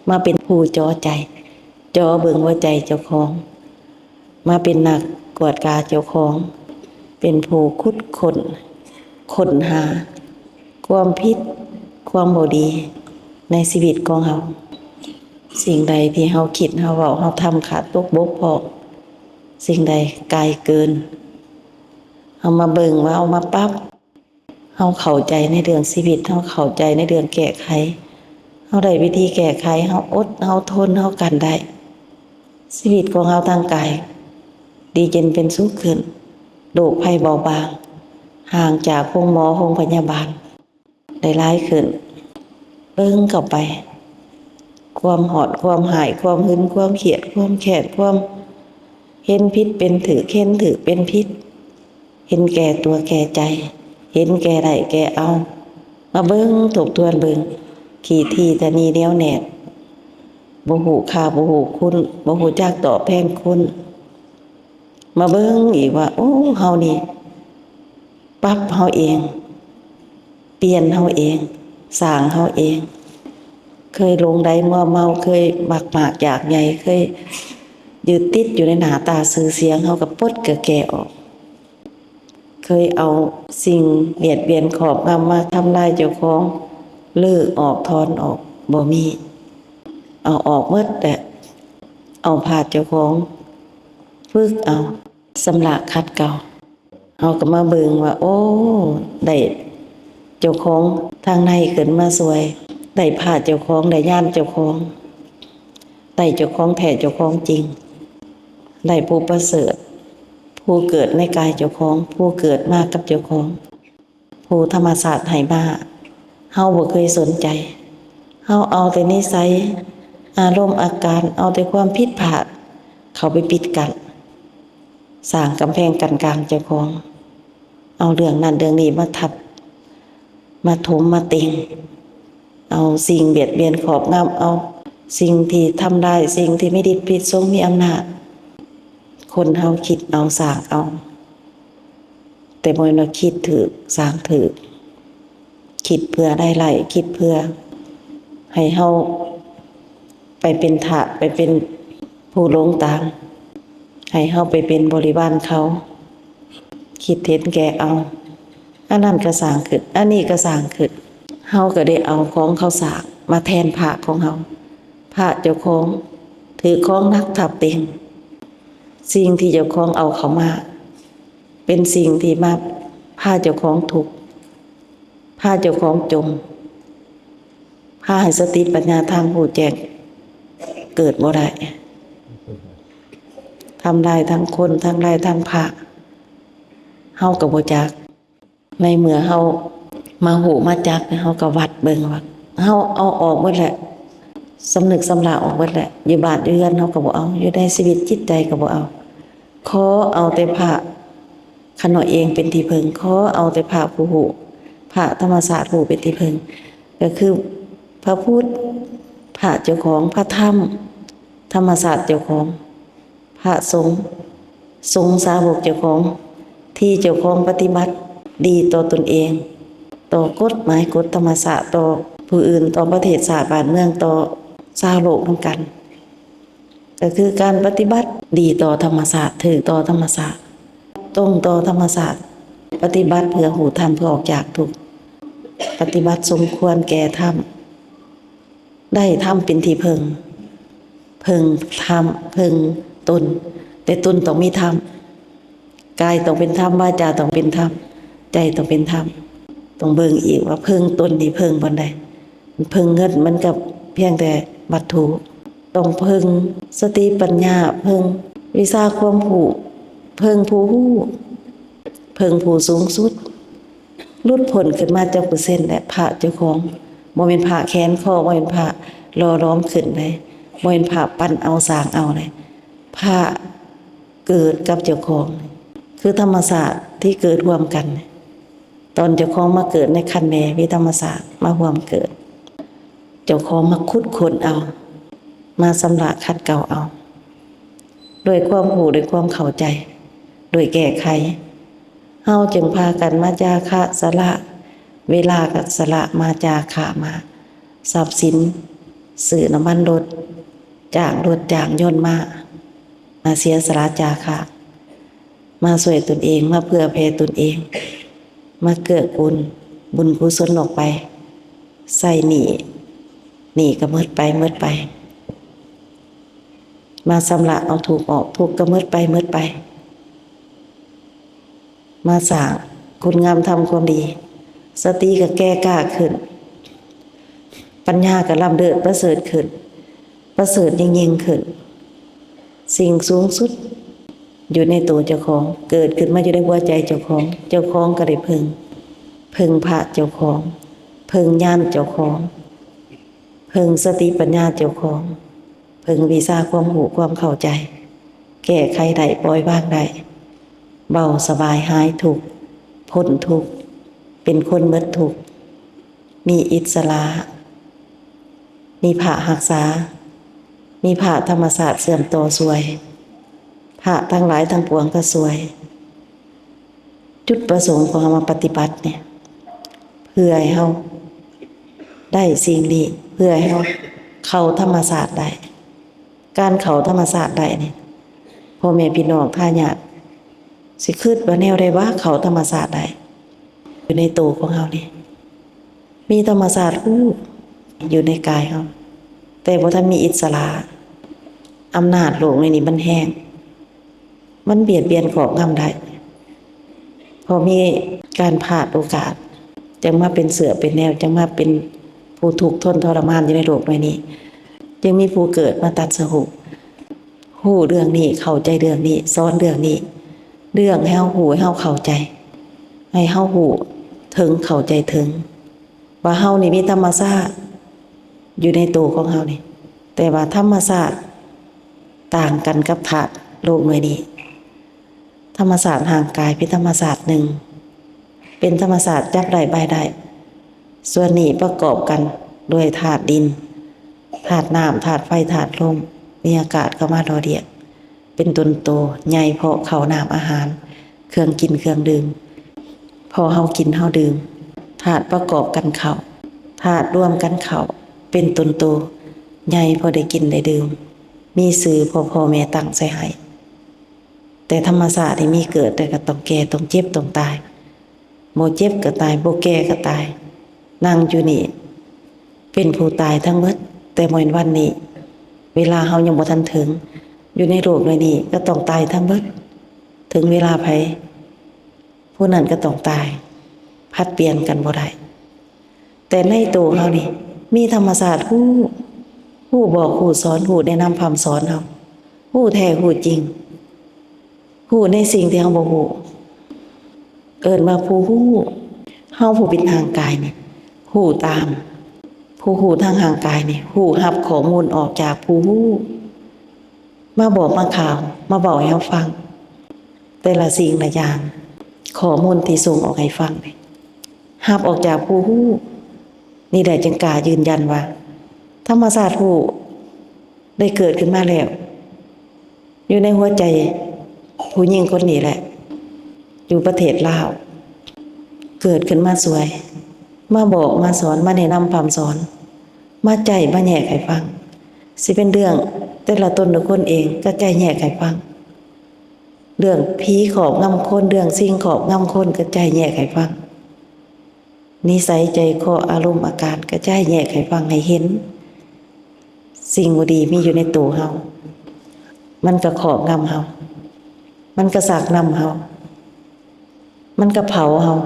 ມາເປັນຜູ້ເຈາະໃຈ, ເຈາະເບິ່ງຫົວໃຈເຈົ້າຂອງ, ມາເປັນນັກກວດກາເຈົ້າຂອງ, ເປັນຜູ້ຂຸດຄົ້ນ, ຄົ້ນຫາຄວາມຜິດ, ຄວາມບໍ່ດີໃນຊີວິດຂອງເຮົາ. ສິ່ງໃດທີ່ເຮົາຄິດ, ເຮົາເວົ້າ, ເຮົາທຳຂາດຕົກບົກຜ່ອງ, ສິ່ງໃດກາຍເກີນ, ເຮົາມາເບິ່ງວ່າເຮົາມາປັບ, ເຮົາເຂົ້າໃຈໃນເລື່ອງຊີວິດ, ເຮົາເຂົ້າໃຈໃນເລື່ອງແກ້ໄຂ, ເຮົາໄດ້ວິທີແກ້ໄຂ, ເຮົາອົດ, ເຮົາທົນ, ເຮົາກັ້ນໄດ້, ຊີວິດຂອງເຮົາທາງກາຍດີເຢັນເປັນສຸກຂຶ້ນ, ໂລກໄພເບົາບາງ, ຫ່າງຈາກໂຮງໝໍ, ໂຮງພະຍາບານ ໄດ້ຫຼາຍຂຶ້ນ. ເບິ່ງເຂົ້າໄປ, ຄວາມຮ້ອນ, ຄວາມຮ້າຍ, ຄວາມຫຶງ, ຄວາມຄຽດ, ຄວາມແຄ້ນ, ຄວາມເຫັນຜິດເປັນຖືກ, ເຫັນຖືກເປັນຜິດ, ເຫັນແກ່ຕົວແກ່ໃຈ, ເຫັນແກ່ໄດ້ແກ່ເອົາ. ມາເບິ່ງ, ທົບທວນເບິ່ງ, ທີ່ທີ່ຕະໜີແນວແໜ້ນ, ບໍ່ຮູ້ຄ່າ, ບໍ່ຮູ້ຄຸນ, ບໍ່ຮູ້ຈັກຕອບແທນຄຸນ. ມາເບິ່ງອີກວ່າ ໂອ້ ເຮົານີ້ປັບເຮົາເອງ, ປ່ຽນເຮົາເອງ, ສ້າງເຮົາເອງ. ເຄີຍຫຼົງໄຫຼມົວເມົາ, ເຄີຍບັກໝາກຢາກໃຫຍ່, ເຄີຍຍຶດຕິດຢູ່ໃນໜ້າຕາຊື່ສຽງ, ເຮົາກໍປົດກໍແກ່ອອກ. ເຄີຍເອົາສິ່ງບຽດບຽນຄອບງຳມາທຳລາຍເຈົ້າຂອງ, ເລີກອອກ, ຖອນອອກ, ບໍ່ມີ. ເອົາອອກໝົດແຫຼະ, ເອົາພາດເຈົ້າຂອງ, ຝຶກເອົາ, ຊຳລະຂັດເກົ່າ. ເຮົາກໍມາເບິ່ງວ່າ ໂອ້ ໄດ້ເຈົ້າຂອງທາງໃນຂຶ້ນມາຊ່ວຍ, ໄດ້ພະເຈົ້າຂອງ, ໄດ້ຍານເຈົ້າຂອງ, ໄດ້ເຈົ້າຂອງແທ້ເຈົ້າຂອງຈິງ, ໄດ້ຜູ້ປະເສີດ, ຜູ້ເກີດໃນກາຍເຈົ້າຂອງ, ຜູ້ເກີດມາກັບເຈົ້າຂອງ, ຜູ້ທຳມະຊາດໃຫ້ມາ, ເຮົາບໍ່ເຄີຍສົນໃຈ. ເຮົາເອົາແຕ່ນິໄສ, ອາລົມ, ອາການ, ເອົາແຕ່ຄວາມຜິດພາດເຂົ້າໄປປິດກັ້ນ, ສ້າງກຳແພງກັ້ນກາງເຈົ້າຂອງ, ເອົາເລື່ອງນັ້ນເລື່ອງນີ້ມາທັບ, ມາຖົມ, ມາເຕັງ, ເອົາສິ່ງບຽດບຽນຄອບງຳ, ເອົາສິ່ງທີ່ທຳລາຍ, ສິ່ງທີ່ມີລິດມີສົງ, ມີອຳນາດ. ຄົນເຮົາຄິດເອົາ, ສ້າງເອົາ, ແຕ່ບໍ່ແມ່ນວ່າຄິດຖືກ, ສ້າງຖືກ. ຄິດເພື່ອໄດ້ໄຫຼ, ຄິດເພື່ອໃຫ້ເຮົາໄປເປັນທາດ, ໄປເປັນຜູ້ຫຼົງຕາມ, ໃຫ້ເຮົາໄປເປັນບໍລິວານເຂົາ, ຄິດເຫັນແກ່ເອົາ. ອັນນັ້ນກໍສ້າງຂຶ້ນ, ອັນນີ້ກໍສ້າງຂຶ້ນ. ເຮົາກໍໄດ້ເອົາຂອງເຂົາສ້າງມາແທນພະຂອງເຮົາ. ພະເຈົ້າຂອງຖືກຂອງໜັກທັບເຕັງ. ສິ່ງທີ່ເຈົ້າຂອງເອົາເຂົ້າມາ ເປັນສິ່ງທີ່ມາພາເຈົ້າຂອງທຸກ, ພາເຈົ້າຂອງຈົມ, ພາໃຫ້ສະຕິປັນຍາທາງຮູ້ແຈ້ງເກີດບໍ່ໄດ້, ທຳລາຍທັງຄົນ, ທຳລາຍທັງພະ, ເຮົາກໍບໍ່ຈັກ. ໃນເມື່ອເຮົາມາຮູ້ມາຈັກ, ເຮົາກໍວັດເບິ່ງວ່າ ເຮົາເອົາອອກໝົດແຫຼະ, ສຳນຶກສຳລາອອກໝົດແຫຼະ, ຢູ່ບ້ານຢູ່ເຮືອນເຮົາກໍບໍ່ເອົາ, ຢູ່ໃນຊີວິດຈິດໃຈກໍບໍ່ເອົາ. ຂໍເອົາແຕ່ພະ ຂ້ານ້ອຍເອງເປັນທີ່ເພິ່ງ, ຂໍເອົາແຕ່ພະຜູ້ຮູ້, ພະທຳມະຊາດຮູ້ເປັນທີ່ເພິ່ງ, ກໍຄືພະພຸດ, ພະເຈົ້າຂອງ, ພະທຳ, ທຳມະຊາດເຈົ້າຂອງ, ພະສົງ, ສົງສາວົກເຈົ້າຂອງ, ທີ່ເຈົ້າຂອງປະຕິບັດດີຕໍ່ຕົນເອງ, ຕໍ່ກົດໝາຍກົດທຳມະຊາດ, ຕໍ່ຜູ້ອື່ນ, ຕໍ່ປະເທດຊາດບ້ານເມືອງ, ຕໍ່ຊາວໂລກນຳກັນ. ກໍຄືການປະຕິບັດດີຕໍ່ທຳມະຊາດ, ຖືກຕໍ່ທຳມະຊາດ, ຕົງຕໍ່ທຳມະຊາດ, ປະຕິບັດເພື່ອຮູ້ທຳ, ເພື່ອອອກຈາກທຸກ, ປະຕິບັດສົມຄວນແກ່ທຳ, ໄດ້ທຳເປັນທີ່ເພິ່ງ, ເພິ່ງທຳ, ເພິ່ງຕົນ, ແຕ່ຕົນຕ້ອງມີທຳ. ກາຍຕ້ອງເປັນທຳ, ວາຈາຕ້ອງເປັນທຳ, ໃຈຕ້ອງເປັນທຳ. ຕ້ອງເບິ່ງອີກວ່າເພິ່ງຕົນນີ້ເພິ່ງບ່ອນໃດ. ເພິ່ງເງິນມັນກໍພຽງແຕ່ວັດຖຸ, ຕ້ອງເພິ່ງສະຕິປັນຍາ, ເພິ່ງວິຊາຄວາມຮູ້, ເພິ່ງຜູ້ຮູ້, ເພິ່ງຜູ້ສູງສຸດ. ຫຼຸດພົ້ນຂຶ້ນມາຈັກເປີເຊັນແຫຼະ? ພະເຈົ້າຂອງ, ບໍ່ແມ່ນພະແຂນຄໍ, ບໍ່ແມ່ນພະຫຼໍ່ຫຼອມຂຶ້ນໃດ, ບໍ່ແມ່ນພະປັ່ນເອົາສ້າງເອົາໃດ. ພະເກີດກັບເຈົ້າຂອງ, ຄືທຳມະຊາດທີ່ເກີດຮ່ວມກັນ. ຕອນເຈົ້າຂອງມາເກີດໃນຄັນແມ່ ມີທຳມະຊາດມາຮ່ວມເກີດ, ເຈົ້າຂອງມາຂຸດຄົ້ນເອົາ, ມາຊຳລະຂັດເກົ່າເອົາ, ດ້ວຍຄວາມຮູ້, ດ້ວຍຄວາມເຂົ້າໃຈ, ດ້ວຍແກ້ໄຂ. ເຮົາຈຶ່ງພາກັນມາຈາຄະສະຫຼະ, ເວລາກໍສະຫຼະມາ, ຈາຄະມາ, ຊັບສິນ ຊື້ນ້ຳມັນລົດ, ຈ້າງລົດຈ້າງຍົນມາ, ມາເສຍສະຫຼະຈາຄະ, ມາຊ່ວຍຕົນເອງ, ມາເຜື່ອແຜ່ຕົນເອງ, ມາເກື້ອກູນບຸນກຸສົນອອກໄປ, ໃຊ້ໜີ້, ໜີ້ກໍໝົດໄປ, ໝົດໄປ, ມາຊຳລະເອົາທຸກອອກ, ທຸກກໍໝົດໄປ, ໝົດໄປ. ມາສ້າງຄຸນງາມທຳຄວາມດີ, ສະຕິກໍແກ່ກ້າຂຶ້ນ, ປັນຍາກໍລ້ຳເລີດປະເສີດຂຶ້ນ, ປະເສີດຍິ່ງໆຂຶ້ນ. ສິ່ງສູງສຸດຢູ່ໃນໂຕເຈົ້າຂອງ, ເກີດຂຶ້ນມາຢູ່ໃນຫົວໃຈເຈົ້າຂອງ, ເຈົ້າຂອງກໍໄດ້ເພິ່ງ, ເພິ່ງພະເຈົ້າຂອງ, ເພິ່ງຍານເຈົ້າຂອງ, ເພິ່ງສະຕິປັນຍາເຈົ້າຂອງ, ເພິ່ງວິຊາຄວາມຮູ້ຄວາມເຂົ້າໃຈ, ແກ້ໄຂໄດ້, ປ່ອຍວາງໄດ້, ເບົາສະບາຍ, ຫາຍທຸກ, ພົ້ນທຸກ, ເປັນຄົນໝົດທຸກ, ມີອິດສະຫຼະ, ມີພະຮັກສາ, ມີພະທຳມະຊາດເຊື່ອມຕໍ່ຊ່ວຍ, ພະທັງຫຼາຍທັງປວງກໍຊ່ວຍ. ຈຸດປະສົງຂອງເຮົາມາປະຕິບັດນີ້ ເພື່ອໃຫ້ເຮົາໄດ້ສິ່ງນີ້, ເພື່ອໃຫ້ເຮົາເຂົ້າທຳມະຊາດໄດ້. ການເຂົ້າທຳມະຊາດໄດ້ນີ້ ພໍ່ແມ່ພີ່ນ້ອງທາຍາດຊິຄິດວ່າແນວໃດຫວາ ເຂົ້າທຳມະຊາດໄດ້? ຢູ່ໃນໂຕຂອງເຮົານີ້ ມີທຳມະຊາດຮູ້ຢູ່ໃນກາຍເຮົາ, ແຕ່ບໍ່ທັນມີອິດສະຫຼະ. ອຳນາດໂລກໃນນີ້ມັນແຮງ, ມັນບຽດບຽນຄອບງຳໄດ້, ເພາະມີການພາດໂອກາດ, ຈຶ່ງມາເປັນເສື້ອເປັນແນວ, ຈຶ່ງມາເປັນຜູ້ທຸກທົນທໍລະມານຢູ່ໃນໂລກໃບນີ້, ຈຶ່ງມີຜູ້ເກີດມາຕັດສະຮູ້, ຮູ້ເລື່ອງນີ້, ເຂົ້າໃຈເລື່ອງນີ້, ສອນເລື່ອງນີ້, ເລື່ອງໃຫ້ເຮົາຮູ້, ໃຫ້ເຮົາເຂົ້າໃຈ, ໃຫ້ເຮົາຮູ້ເຖິງ, ເຂົ້າໃຈເຖິງ ວ່າເຮົານີ້ມີທຳມະຊາດຢູ່ໃນໂຕຂອງເຮົານີ້, ແຕ່ວ່າທຳມະຊາດຕ່າງກັນກັບທາດໂລກໜ່ວຍນີ້. ທຳມະຊາດຮ່າງກາຍເປັນທຳມະຊາດໜຶ່ງ, ເປັນທຳມະຊາດຈັບໄດ້ບາຍໄດ້, ສ່ວນນີ້ປະກອບກັນດ້ວຍທາດດິນ, ທາດນ້ຳ, ທາດໄຟ, ທາດລົມ, ມີອາກາດເຂົ້າມາຫຼໍ່ລ້ຽງ. ເປັນຕົນໂຕໃຫຍ່ເພາະເຂົ້ານ້ຳອາຫານ, ເຄື່ອງກິນເຄື່ອງດື່ມ, ເພາະເຮົາກິນເຮົາດື່ມ, ທາດປະກອບກັນເຂົ້າ, ທາດລວມກັນເຂົ້າ, ເປັນຕົນໂຕໃຫຍ່ເພາະໄດ້ກິນໄດ້ດື່ມ, ມີຊື່ເພາະພໍ່ແມ່ຕັ້ງໃສ່ໃຫ້. ແຕ່ທຳມະຊາດນີ້ມີເກີດ ແຕ່ກໍຕ້ອງແກ່, ຕ້ອງເຈັບ, ຕ້ອງຕາຍ. ບໍ່ເຈັບກໍຕາຍ, ບໍ່ແກ່ກໍຕາຍ. ນັ່ງຢູ່ນີ້ເປັນຜູ້ຕາຍທັງເບິດ, ແຕ່ບໍ່ແມ່ນວັນນີ້, ເວລາເຮົາຍັງບໍ່ທັນເຖິງ. ຢູ່ໃນໂລກໃບນີ້ກໍຕ້ອງຕາຍທັງເບິດ, ເຖິງເວລາໃຜ ຜູ້ນັ້ນກໍຕ້ອງຕາຍ, ຜັດປ່ຽນກັນບໍ່ໄດ້. ແຕ່ໃນໂຕເຮົານີ້ມີທຳມະຊາດຮູ້, ຮູ້ບອກ, ຮູ້ສອນ, ຮູ້ແນະນຳພ່ຳສອນເຮົາ, ຮູ້ແທ້, ຮູ້ຈິງ. ຮູ້ໃນສິ່ງທີ່ເຮົາບໍ່ຮູ້ ເອີ້ນວ່າຜູ້ຮູ້. ເຮົາຜູ້ເປັນຮ່າງກາຍນີ້ຮູ້ຕາມ, ຜູ້ຮູ້ທາງຮ່າງກາຍນີ້ຮູ້ຮັບຂໍ້ມູນອອກຈາກຜູ້ຮູ້ ມາບອກມາກ່າວ ມາເວົ້າໃຫ້ເຮົາຟັງ. ແຕ່ລະສິ່ງລະຢ່າງ ຂໍ້ມູນທີ່ສົ່ງອອກໃຫ້ຟັງນີ້ ຮັບອອກຈາກຜູ້ຮູ້. ນີ້ແຫຼະຈຶ່ງກ້າຢືນຢັນວ່າ ທຳມະຊາດຮູ້ໄດ້ເກີດຂຶ້ນມາແລ້ວ ຢູ່ໃນຫົວໃຈຜູ້ຍິງຄົນນີ້ແຫຼະ ຢູ່ປະເທດລາວ ເກີດຂຶ້ນມາຊ່ວຍ ມາບອກມາສອນ ມາແນະນຳພ່ຳສອນ ມາໄຈ້ມາແຍກໃຫ້ຟັງ. ຊິເປັນເລື່ອງແຕ່ລະຕົນລະຄົນເອງ ກໍໄຈ້ແຍກໃຫ້ຟັງ. ເລື່ອງຜີຄອບງຳຄົນ ເລື່ອງສິ່ງຄອບງຳຄົນ ກໍໄຈ້ແຍກໃຫ້ຟັງ. ນິໄສໃຈຄໍ ອາລົມອາການ ກະຈາຍແຍກໃຫ້ຟັງໃຫ້ເຫັນ. ສິ່ງບໍ່ດີມີຢູ່ໃນໂຕເຮົາ ມັນກະຄອບງຳເຮົາ ມັນກະຊັກນຳເຮົາ ມັນກະເຜົາເຮົາ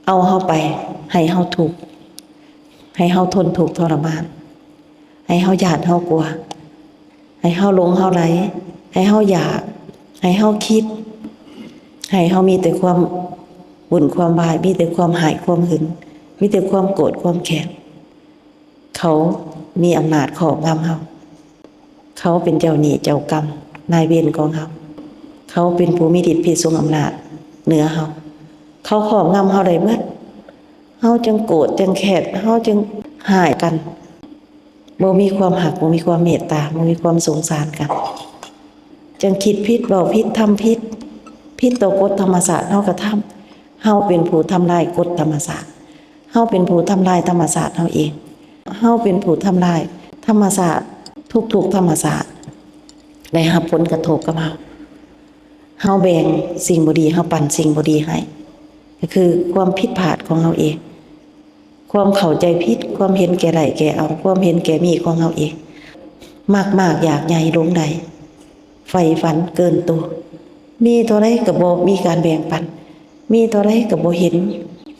ເອົາເຮົາໄປ ໃຫ້ເຮົາທຸກ ໃຫ້ເຮົາທົນທຸກທໍລະມານ ໃຫ້ເຮົາຢ້ານເຮົາກົວ ໃຫ້ເຮົາຫຼົງເຮົາໄຫຼ ໃຫ້ເຮົາຢາກ ໃຫ້ເຮົາຄິດ ໃຫ້ເຮົາມີແຕ່ຄວາມວຸ່ນຄວາມວາຍ ມີແຕ່ຄວາມຮ້າຍຄວາມຫຶງ ມີແຕ່ຄວາມໂກດຄວາມແຄ້ນ. ເຂົາມີອຳນາດຄອບງຳເຮົາ ເຂົາເປັນເຈົ້າໜີ້ເຈົ້າກຳນາຍເວນຂອງເຮົາ ເຂົາເປັນຜູ້ມີລິດພິດສົງອຳນາດເໜືອເຮົາ ເຂົາຄອບງຳເຮົາໄດ້ເບິດ ເຮົາຈຶ່ງໂກດຈຶ່ງແຄ້ນ ເຮົາຈຶ່ງຮ້າຍກັນ ບໍ່ມີຄວາມຮັກ ບໍ່ມີຄວາມເມດຕາ ບໍ່ມີຄວາມສົງສານກັນ ຈຶ່ງຄິດຜິດ ເວົ້າຜິດ ທຳຜິດ ຜິດຕໍ່ກົດທຳມະຊາດ ເຮົາກະທຳ ເຮົາເປັນຜູ້ທຳລາຍກົດທຳມະຊາດ ເຮົາເປັນຜູ້ທຳລາຍທຳມະຊາດເຮົາເອງ ເຮົາເປັນຜູ້ທຳລາຍ ທຳມະຊາດ ທຸກໆທຳມະຊາດໄດ້ຮັບຜົນກະທົບກັບເຮົາ. ເຮົາແບ່ງສິ່ງບໍ່ດີ ເຮົາປັນສິ່ງບໍ່ດີໃຫ້ ກໍຄືຄວາມຜິດພາດຂອງເຮົາເອງ, ຄວາມເຂົ້າໃຈຜິດ, ຄວາມເຫັນແກ່ໄດ້ແກ່ເອົາ, ຄວາມເຫັນແກ່ມີຂອງເຮົາເອງ, ມັກມາກຢາກໃຫຍ່ຫຼົງໄຫຼ, ໃຝ່ຝັນເກີນໂຕ, ມີເທົ່າໃດກໍບໍ່ມີການແບ່ງປັນ, ມີເທົ່າໃດກໍບໍ່ເຫັນ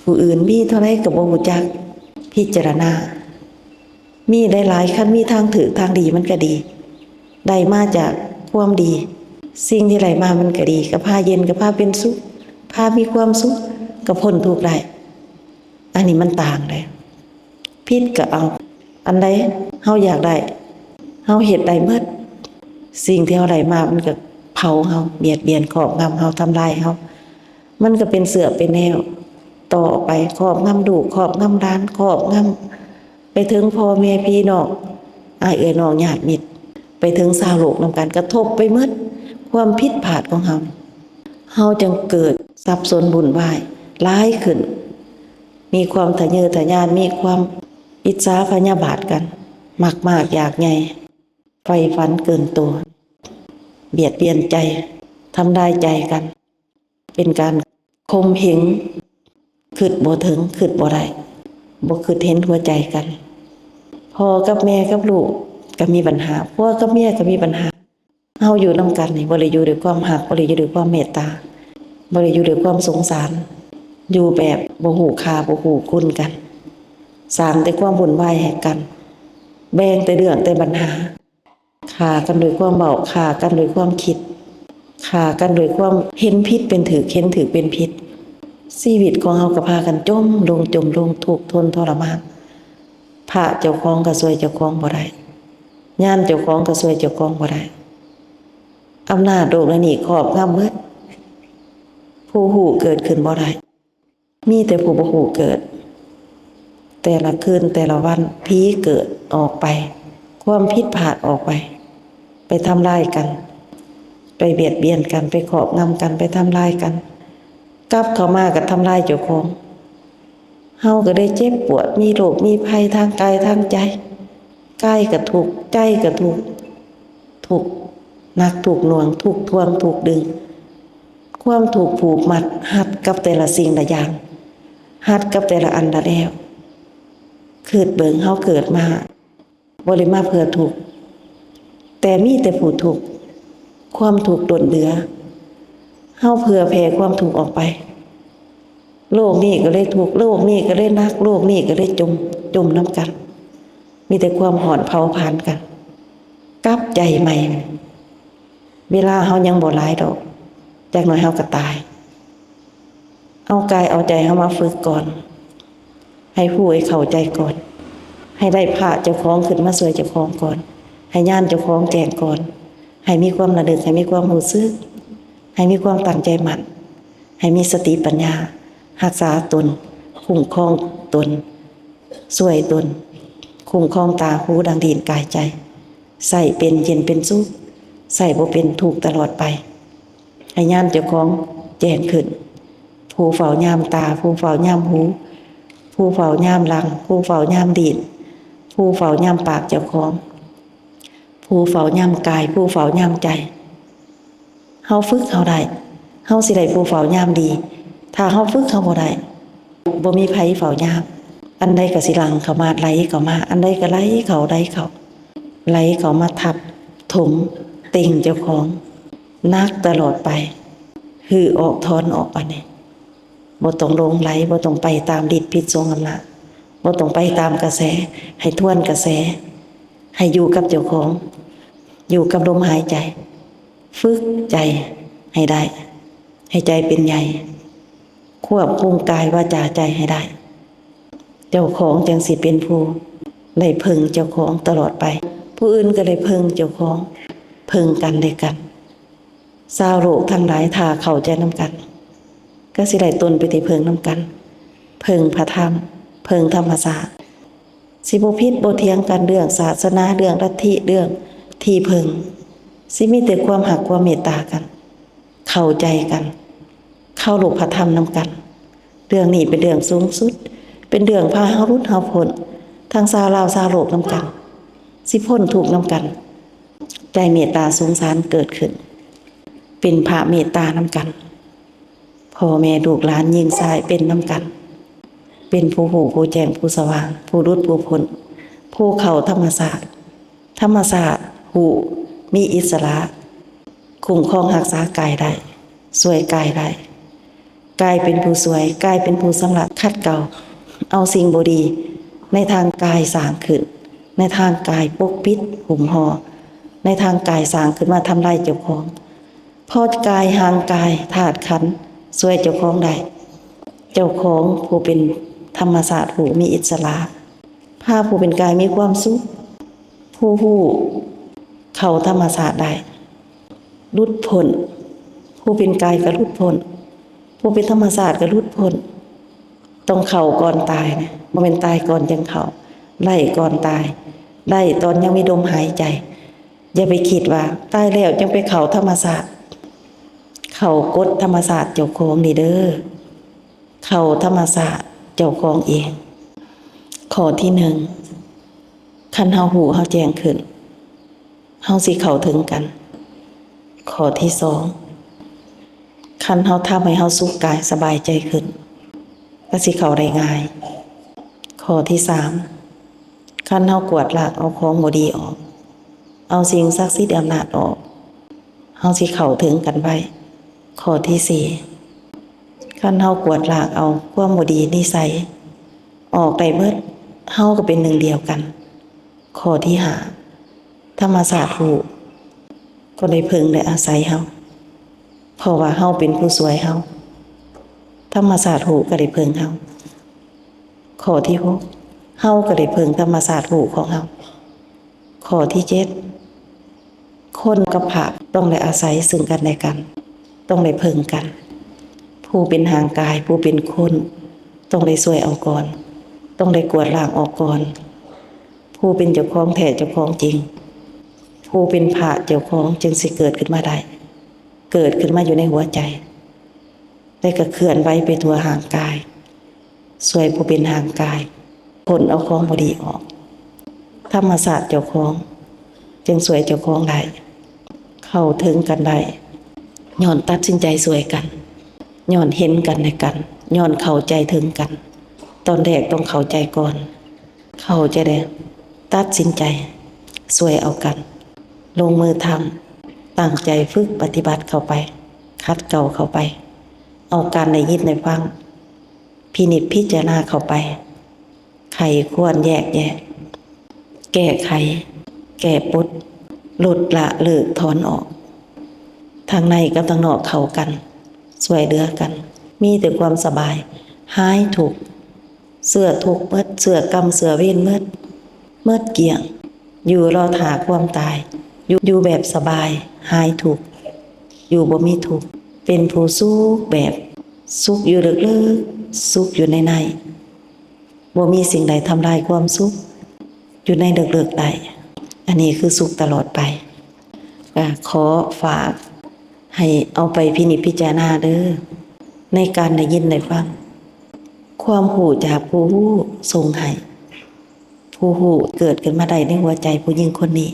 ຜູ້ອື່ນ, ມີເທົ່າໃດກໍບໍ່ຮູ້ຈັກພິຈາລະນາ. ມີໄດ້ຫຼາຍ ຄັນມີທາງຖືກທາງດີມັນກໍດີ, ໄດ້ມາຈາກຄວາມດີ, ສິ່ງທີ່ໄດ້ມາມັນກໍດີ, ກໍພາເຢັນ, ກໍພາເປັນສຸກ, ພາມີຄວາມສຸກ, ກໍພົ້ນທຸກໄດ້. ອັນນີ້ມັນຕ່າງເດ້. ຜິດກໍເອົາ, ອັນໃດເຮົາຢາກໄດ້ ເຮົາເຮັດໄດ້ເໝິດ. ສິ່ງທີ່ເຮົາໄດ້ມາມັນກໍເຜົາເຮົາ, ບຽດບຽນ, ຄອບງຳເຮົາ, ທຳລາຍເຮົາ. ມັນກໍເປັນເຊື້ອເປັນແນວຕໍ່ອອກໄປ, ຄອບງຳລູກ, ຄອບງຳຫຼານ, ຄອບງຳໄປເຖິງພໍ່ແມ່ພີ່ນ້ອງ, ອ້າຍເອື້ອຍນ້ອງຍາດມິດ, ໄປເຖິງຊາວໂລກນຳກັນ, ກະທົບໄປເໝິດ. ຄວາມຜິດພາດຂອງເຮົາ, ເຮົາຈຶ່ງເກີດສັບສົນວຸ່ນວາຍຫຼາຍຂຶ້ນ, ມີຄວາມທະເຍີທະຍານ, ມີຄວາມອິດສາພະຍາບາດກັນ, ມັກມາກຢາກໃຫຍ່, ໃຝ່ຝັນເກີນໂຕ, ບຽດບຽນໃຈ, ທຳລາຍໃຈກັນ. ເປັນການຂົ່ມເຫງ, ຄິດບໍ່ເຖິງ, ຄິດບໍ່ໄດ້, ບໍ່ຄິດເຫັນຫົວໃຈກັນ. ພໍ່ກັບແມ່ກັບລູກກໍມີບັນຫາ, ຜົວກັບເມຍກໍມີບັນຫາ. ເຮົາຢູ່ນຳກັນນີ້ ບໍ່ໄດ້ຢູ່ດ້ວຍຄວາມຮັກ, ບໍ່ໄດ້ຢູ່ດ້ວຍຄວາມເມດຕາ, ບໍ່ໄດ້ຢູ່ດ້ວຍຄວາມສົງສານ, ຢູ່ແບບບໍ່ຮູ້ຄ່າ ບໍ່ຮູ້ຄຸນກັນ, ສ້າງແຕ່ຄວາມວຸ່ນວາຍໃຫ້ກັນ, ແບ່ງແຕ່ເລື່ອງແຕ່ບັນຫາ. ຂ້າກັນດ້ວຍຄວາມເວົ້າ, ຂ້າກັນດ້ວຍຄວາມຄິດ, ຂ້າກັນດ້ວຍຄວາມເຫັນຜິດເປັນຖືກ, ເຫັນຖືກເປັນຜິດ. ຊີວິດຂອງເຮົາກໍພາກັນຈົມລົງ, ຈົມລົງ, ທຸກທົນທໍລະມານ. ພະເຈົ້າຂອງກໍຊ່ວຍເຈົ້າຂອງບໍ່ໄດ້, ຍານເຈົ້າຂອງກໍຊ່ວຍເຈົ້າຂອງບໍ່ໄດ້. ອຳນາດໂລກໃນນີ້ຄອບງຳເໝິດ, ຜູ້ຮູ້ເກີດຂຶ້ນບໍ່ໄດ້. ມີແຕ່ຜູ້ບໍ່ຮູ້ເກີດ. ແຕ່ລະຄືນແຕ່ລະວັນ ຜີເກີດອອກໄປ, ຄວາມຜິດພາດອອກໄປ, ໄປທຳລາຍກັນ, ໄປບຽດບຽນກັນ, ໄປຄອບງຳກັນ, ໄປທຳລາຍກັນ, ກັບເຂົ້າມາກໍທຳລາຍເຈົ້າຂອງ. ເຮົາກໍໄດ້ເຈັບປວດ, ມີໂລກມີໄພທາງກາຍທາງໃຈ. ກາຍກໍທຸກ, ໃຈກໍທຸກ, ທຸກໜັກທຸກໜ່ວງ, ທຸກທ້ວງທຸກດຶງ, ຄວາມທຸກຜູກມັດຮັດກັບແຕ່ລະສິ່ງລະຢ່າງ, ຮັດກັບແຕ່ລະອັນລະແລ້ວ. ຄິດເບິ່ງ, ເຮົາເກີດມາບໍ່ໄດ້ມາເພື່ອທຸກ, ແຕ່ມີແຕ່ຜູ້ທຸກ, ຄວາມທຸກລົ້ນເຫຼືອ. ເຮົາເຜື່ອແຜ່ຄວາມທຸກອອກໄປ. ໂລກນີ້ກໍເລີຍທຸກ, ໂລກນີ້ກໍເລີຍໜັກ, ໂລກນີ້ກໍເລີຍຈົມ, ຈົມນຳກັນ. ມີແຕ່ຄວາມຮ້ອນເຜົາຜານກັນ. ກັບໃຈໃໝ່, ເວລາເຮົາຍັງບໍ່ຫຼາຍດອກ, ຈັກໜ້ອຍເຮົາກໍຕາຍ. ເອົາກາຍເອົາໃຈເຮົາມາຝຶກກ່ອນ, ໃຫ້ຮູ້ໃຫ້ເຂົ້າໃຈກ່ອນ, ໃຫ້ໄດ້ພະເຈົ້າຂອງຂຶ້ນມາຊ່ວຍເຈົ້າຂອງກ່ອນ, ໃຫ້ຍານເຈົ້າຂອງແຈ້ງກ່ອນ, ໃຫ້ມີຄວາມລະນຶກ, ໃຫ້ມີຄວາມຮູ້ສຶກ, ໃຫ້ມີຄວາມຕັ້ງໃຈໝັ້ນ. ໃຫ້ມີສະຕິປັນຍາ, ຮັກສາຕົນ, ຄຸ້ມຄອງຕົນ, ຊ່ວຍຕົນ, ຄຸ້ມຄອງຕາ, ຫູ, ດັງ, ລີ້ນ, ກາຍ, ໃຈ, ໃຊ້ເປັນເຢັນເປັນສຸກ, ໃຊ້ບໍ່ເປັນທຸກຕະຫຼອດໄປ. ໃຫ້ຍານເຈົ້າຂອງແຈ້ງຂຶ້ນ, ຜູ້ເຝົ້າຍາມຕາ, ຜູ້ເຝົ້າຍາມຫູ, ຜູ້ເຝົ້າຍາມຫຼັງ, ຜູ້ເຝົ້າຍາມລີ້ນ, ຜູ້ເຝົ້າຍາມປາກເຈົ້າຂອງ, ຜູ້ເຝົ້າຍາມກາຍ, ຜູ້ເຝົ້າຍາມໃຈ. ເຮົາຝຶກເຮົາໄດ້, ເຮົາຊິໄດ້ຜູ້ເຝົ້າຍາມດີ. ຖ້າເຮົາຝຶກເຮົາບໍ່ໄດ້, ບໍ່ມີໃຜເຝົ້າຍາມ, ອັນໃດກໍຊິຫຼັ່ງເຂົ້າມາ, ໄຫຼເຂົ້າມາ, ອັນໃດກໍໄຫຼເຂົ້າ, ໄຫຼເຂົ້າ, ໄຫຼເຂົ້າມາທັບຖົມເຕັງເຈົ້າຂອງ, ໜັກຕະຫຼອດໄປ, ຮື້ອອກ, ຖອນອອກ. ອັນນີ້ບໍ່ຕ້ອງຫຼົງໄຫຼ, ບໍ່ຕ້ອງໄປຕາມລິດພິດສົງອຳນາດ, ບໍ່ຕ້ອງໄປຕາມກະແສ, ໃຫ້ທວນກະແສ, ໃຫ້ຢູ່ກັບເຈົ້າຂອງ, ຢູ່ກັບລົມຫາຍໃຈ. ຝຶກໃຈໃຫ້ໄດ້, ໃຫ້ໃຈເປັນໃຫຍ່, ຄວບຄຸມກາຍວາຈາໃຈໃຫ້ໄດ້. ເຈົ້າຂອງຈັ່ງຊິເປັນຜູ້ໄດ້ເພິ່ງເຈົ້າຂອງຕະຫຼອດໄປ, ຜູ້ອື່ນກໍໄດ້ເພິ່ງເຈົ້າຂອງ, ເພິ່ງກັນແລະກັນ. ຊາວໂລກທັງຫຼາຍຖ້າເຂົ້າໃຈນຳກັນ, ກໍຊິໄດ້ຕົນເປັນທີ່ເພິ່ງນຳກັນ, ເພິ່ງພະທຳ, ເພິ່ງທຳມະຊາດ. ຊິບໍ່ຜິດບໍ່ຖຽງກັນເລື່ອງສາສະໜາ, ເລື່ອງລັດທິ, ເລື່ອງທີ່ເພິ່ງ. ຊິມີແຕ່ຄວາມຮັກ, ຄວາມເມດຕາກັນ, ເຂົ້າໃຈກັນ, ເຄົາລົບພະທຳນຳກັນ. ເລື່ອງນີ້ເປັນເລື່ອງສູງສຸດ, ເປັນເລື່ອງພາເຮົາຫຼຸດເຮົາພົ້ນ, ທັງຊາວລາວຊາວໂລກນຳກັນ. ຊິພົ້ນທຸກນຳກັນ. ໃຈເມດຕາສົງສານເກີດຂຶ້ນ ເປັນພະເມດຕານຳກັນ. ພໍ່ແມ່ລູກຫຼານຍິງຊາຍເປັນນຳກັນ. ເປັນຜູ້ຮູ້ ຜູ້ແຈ້ງ ຜູ້ສະຫວ່າງ ຜູ້ຫຼຸດ ຜູ້ພົ້ນ ຜູ້ເຂົ້າທຳມະຊາດ. ທຳມະຊາດຮູ້ ມີອິດສະຫຼະ ຄຸ້ມຄອງຮັກສາກາຍໄດ້ ຊ່ວຍກາຍໄດ້. ກາຍເປັນຜູ້ຊ່ວຍ ກາຍເປັນຜູ້ຊຳລະຂັດເກົາ ເອົາສິ່ງບໍ່ດີໃນທາງກາຍສ້າງຂຶ້ນ ໃນທາງກາຍປົກປິດຫຸ້ມຫໍ່ ໃນທາງກາຍສ້າງຂຶ້ນມາທຳລາຍເຈົ້າຂອງ. ພໍກາຍຮ່າງກາຍທາດຂັນຊ່ວຍເຈົ້າຂອງໄດ້ ເຈົ້າຂອງຜູ້ເປັນທຳມະຊາດຮູ້ມີອິດສະຫຼະ ພາຜູ້ເປັນກາຍມີຄວາມສຸກ. ຜູ້ຮູ້ເຂົ້າທຳມະຊາດໄດ້ ຫຼຸດພົ້ນ. ຜູ້ເປັນກາຍກໍຫຼຸດພົ້ນ ຜູ້ເປັນທຳມະຊາດກໍຫຼຸດພົ້ນ. ຕ້ອງເຂົ້າກ່ອນຕາຍນະ ບໍ່ແມ່ນຕາຍກ່ອນຈຶ່ງເຂົ້າ. ໄດ້ກ່ອນຕາຍ ໄດ້ຕອນຍັງມີລົມຫາຍໃຈ. ຢ່າໄປຄິດວ່າຕາຍແລ້ວຈຶ່ງໄປເຂົ້າທຳມະຊາດ. ເຂົ້າກົດທຳມະຊາດເຈົ້າຂອງນີ້ເດີ ເຂົ້າທຳມະຊາດເຈົ້າຂອງເອງ. ຂໍ້ທີໜຶ່ງ ຄັນເຮົາຮູ້ເຮົາແຈ້ງຂຶ້ນ ເຮົາຊິເຂົ້າເຖິງກັນ. ຂໍ້ທີສອງ ຄັນເຮົາທຳໃຫ້ເຮົາສຸກກາຍສະບາຍໃຈຂຶ້ນ ກໍຊິເຂົ້າໄດ້ງ່າຍ. ຂໍ້ທີສາມ ຄັນເຮົາກວາດລ້າງເອົາຂອງບໍ່ດີອອກ ເອົາສິ່ງສັກສິດອຳນາດອອກ ເຮົາຊິເຂົ້າເຖິງກັນໄວ. ຂໍ້ທີສີ່ ຄັນເຮົາກວາດລ້າງເອົາຄວາມບໍ່ດີນິໄສອອກໄດ້ເບິດ ເຮົາກໍເປັນໜຶ່ງດຽວກັນ. ຂໍ້ທີຫ້າ ທຳມະຊາດຮູ້ກໍໄດ້ເພິ່ງໄດ້ອາໄສເຮົາ ເພາະວ່າເຮົາເປັນຜູ້ຊ່ວຍເຮົາ ທຳມະຊາດຮູ້ກໍໄດ້ເພິ່ງເຮົາ. ຂໍ້ທີຫົກ ເຮົາກໍໄດ້ເພິ່ງທຳມະຊາດຮູ້ຂອງເຮົາ. ຂໍ້ທີເຈັດ ຄົນກັບພະຕ້ອງໄດ້ອາໄສເຊິ່ງກັນແລະກັນ ຕ້ອງໄດ້ເພິ່ງກັນ. ຜູ້ເປັນຮ່າງກາຍ ຜູ້ເປັນຄົນ ຕ້ອງໄດ້ຊ່ວຍເອົາກ່ອນ ຕ້ອງໄດ້ກວາດລ້າງອອກກ່ອນ. ຜູ້ເປັນເຈົ້າຂອງແທ້ເຈົ້າຂອງຈິງ ຜູ້ເປັນພະເຈົ້າຂອງຈຶ່ງຊິເກີດຂຶ້ນມາໄດ້ ເກີດຂຶ້ນມາຢູ່ໃນຫົວໃຈ ແລະກໍເຄື່ອນໄຫວໄປທົ່ວຮ່າງກາຍ ຊ່ວຍຜູ້ເປັນຮ່າງກາຍພົ້ນເອົາຂອງບໍ່ດີອອກ. ທຳມະຊາດເຈົ້າຂອງຈຶ່ງຊ່ວຍເຈົ້າຂອງໄດ້ ເຂົ້າເຖິງກັນໄດ້ ຍ້ອນຕັດສິນໃຈຊ່ວຍກັນ ຍ້ອນເຫັນກັນແລະກັນ ຍ້ອນເຂົ້າໃຈເຖິງກັນ. ຕອນແລກຕ້ອງເຂົ້າໃຈກ່ອນ ເຂົ້າໃຈແລ້ວ ຕັດສິນໃຈຊ່ວຍເອົາກັນ ລົງມືທຳ ຕັ້ງໃຈຝຶກປະຕິບັດເຂົ້າໄປ ຂັດເກົາເຂົ້າໄປ ເອົາການໄດ້ຍິນໄດ້ຟັງ ພິນິດພິຈາລະນາເຂົ້າໄປ ໃຄ່ຄວນແຍກແຍະ ແກ້ໄຂ ແກ້ປົດ ລົດລະເລີກຖອນອອກ ທັງໃນກັບທັງນອກເຂົ້າກັນ ຊ່ວຍເຫຼືອກັນ ມີແຕ່ຄວາມສະບາຍ ຫາຍທຸກ ເຊື້ອທຸກໝົດ ເຊື້ອກຳເຊື້ອເວນໝົດ ໝົດກ້ຽງ ຢູ່ລໍຖ້າຄວາມຕາຍ ຢູ່ ຢູ່ແບບສະບາຍ ຫາຍທຸກ ຢູ່ບໍ່ມີທຸກ ເປັນຜູ້ສຸກແບບສຸກຢູ່ເລິກໆ ສຸກຢູ່ໃນໃນ ບໍ່ມີສິ່ງໃດທຳລາຍຄວາມສຸກຢູ່ໃນເລິກໆໄດ້. ອັນນີ້ຄືສຸກຕະຫຼອດໄປ. ກໍຂໍຝາກໃຫ້ເອົາໄປພິນິດພິຈາລະນາເດີ້ ໃນການໄດ້ຍິນໄດ້ຟັງ. ຄວາມຮູ້ຈາກຜູ້ຮູ້ສົ່ງໃຫ້ ຜູ້ຮູ້ເກີດຂຶ້ນມາໄດ້ໃນຫົວໃຈຜູ້ຍິງຄົນນີ້